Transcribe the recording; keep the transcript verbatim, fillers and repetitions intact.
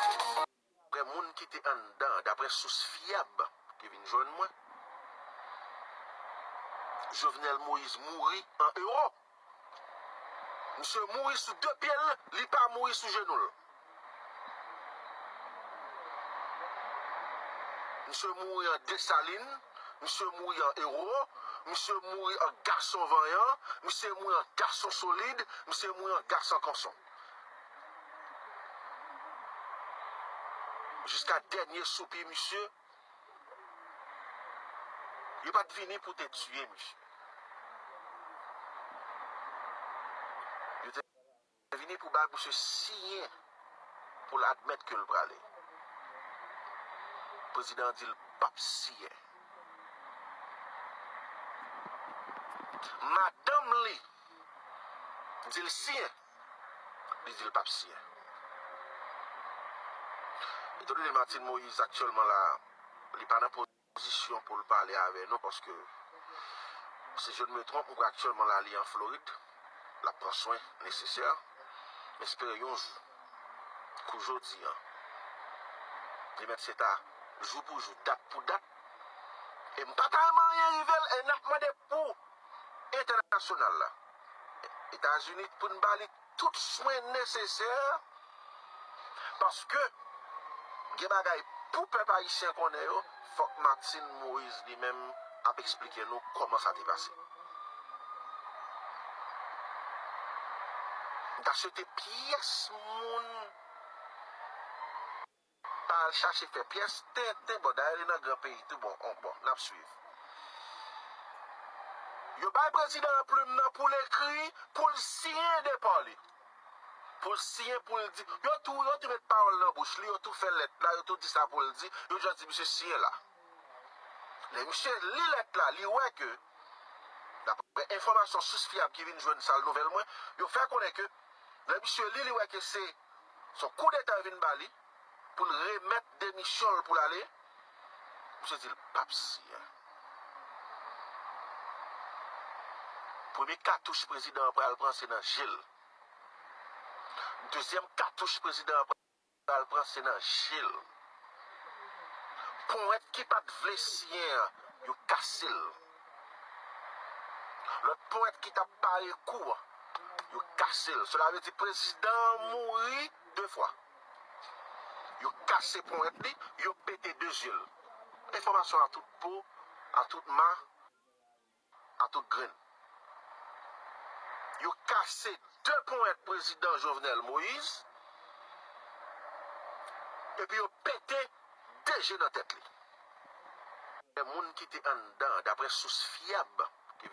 Daprè moun ki te anndan, daprè sous fyab ki vin jwenn mwen, Jovenel Moïse mouri an ewo. Misye mouri sou de pye l, li pa mouri sou jenou l. Misye mouri an Desalin, misye mouri an ewo, misye mouri an gason vanyan, misye mouri an gason solid, misye mouri an gason konson. Jiska dènye soupi misye, yo pa t vini pou te tiye misye. Yo te vini pou bay misye siyen pou l admèt ke l prale. Prezidan an di l p ap siyen. Madanm li di l siyen, li di l p ap siyen. Etandone Martine Moïse aktyèlman la, li pa nan pozisyon pou l pale avè nou, paske, si je ne me trompe, m kwè aktyèlman la, li an Florid, l ap pran swen nesesè. M espere yon jou, kou jodi an, li mèt se ta jou pou jou, dat pou dat, e m pa ta renmen anyen rive l, e n ap mande pou entènasyonal la, Etazini, pou n ba li tout swen nesesè, paske gen bagay pou pèp ayisyen konnen yo, fòk Martine Moïse li menm ap eksplike nou kòman sa te pase. M ta swete pyès moun pa al chache fè pyès tenten, bon, dayè li nan gran peyi tou, bon, on, bon, n ap swiv. Yo bay prezidan an plim nan pou l ekri, pou l siyen depa li. Pou l siyen, pou l di, yo tou, yo tou met pawòl nan bouch li, yo tou fè lèt la, yo tou di sa pou l di, yo jis di misye siyen la. Lè misye li lèt la, li wè ke, daprè enfòmasyon sous fyab ki vin jwenn sal nouvèl mwen, yo fè konnen ke lè misye li, li wè ke se, se yon koudeta yo vin ba li, pou l remèt demisyon l pou l ale, misye di l p ap siyen. Premye katouch prezidan an pral pran se nan je l. Dezyèm katouch prezidan an pral pran se nan je l. Ponyèt ki pa t vle siyen an, yo kase l. Lòt ponyèt ki t ap pare kou an, yo kase l. Sela vle di prezidan an mouri de fwa. Yo kase ponyèt li, yo pete de je l. Enfòmasyon a tout po, a tout ma, a tout grenn. Yo kase de ponyèt prezidan Jovenel Moïse, epi yo pete de je nan tèt li. Daprè moun ki te anndan, daprè sous fyab,